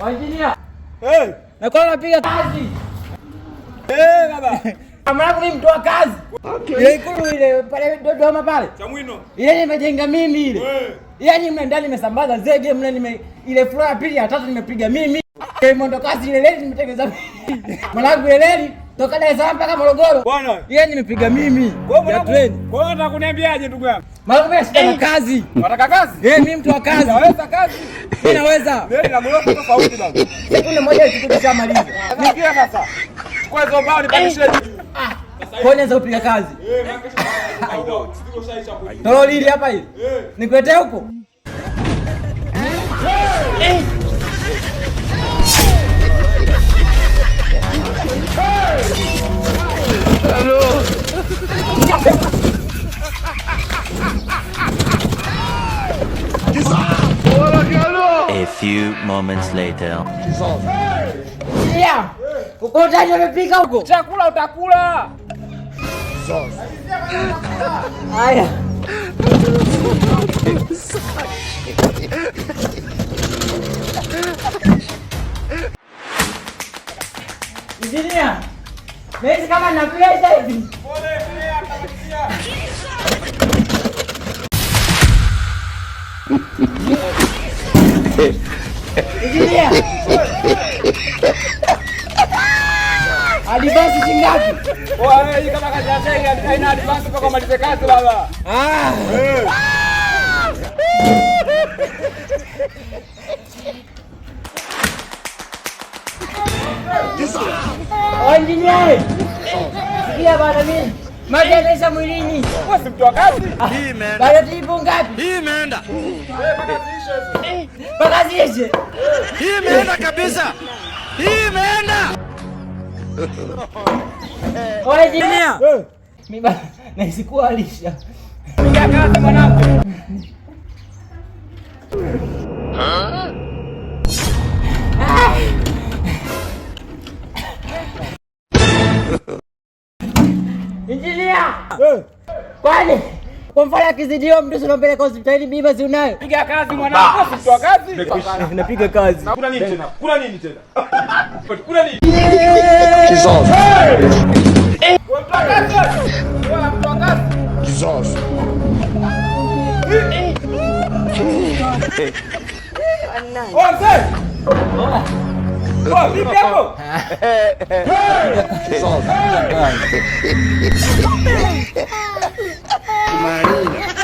Engineer. Hey, Na kwa napiga kazi. hey baba. Mwanangu mimi mtu wa kazi. Okay. Ile ikulu ile pale Dodoma pale. Chamwino. Ile nimejenga mimi ile. Wewe. Yaani mle ndani nimesambaza zege mle nime ile floor ya pili ya tatu nimepiga mimi. Ile mwendo kasi ile reli nimetengeneza mimi. Mwanangu ile reli toka Dar es Salaam mpaka Morogoro. Bwana. Ile nimepiga mimi. Kwa hiyo Ya mwanangu, treni. kwa hiyo unataka kuniambiaje ndugu yangu? Mwanangu mimi sina na kazi. Unataka kazi? Eh, mimi mtu wa kazi. Unaweza kazi? Mimi naweza. Mimi na gorofa tofauti baba. Sekunde moja tukishamaliza. Nikia sasa. Chukua hizo mbao nipandishie juu. Kwa hiyo naweza kupiga kazi. Eh, maana kesho ushaisha kuja. Toroli hili hapa hili. Eh. Nikuletee huko. A few moments later. Yeah. Ukutani wamepika huko. Chakula utakula. Haya. Injinia. Mimi kama na pressure hivi. Pole pole atamalizia. Injinia. Advance shilingi ngapi? Poa, hii kama kazi ya shenge haina advance mpaka umalize kazi baba. Ah. Eh. Oh, engineer. Sikia bana mimi. Maji yanaisha mwilini. Wewe si mtu wa kazi? Bado tuipo ngapi? Hii imeenda. Eh, mpaka ziishe hizo. Mpaka ziishe. Hii imeenda kabisa. Hii imeenda. Oh, engineer. Eh. Mimi bana nahisi kualisha. Piga kazi mwanangu. Injinia! Eh. Kwani kwa mfano akizidiwa mtu si unampeleka hospitalini bima si unayo? Piga kazi mwanangu, wewe si mtu wa kazi? Napiga kazi. Kuna nini tena? Kuna nini tena? Kuna nini? Wewe mtu wa kazi wewe. Wewe mtu wa kazi. Oh, mzee. Oh, vipi hapo? Marina.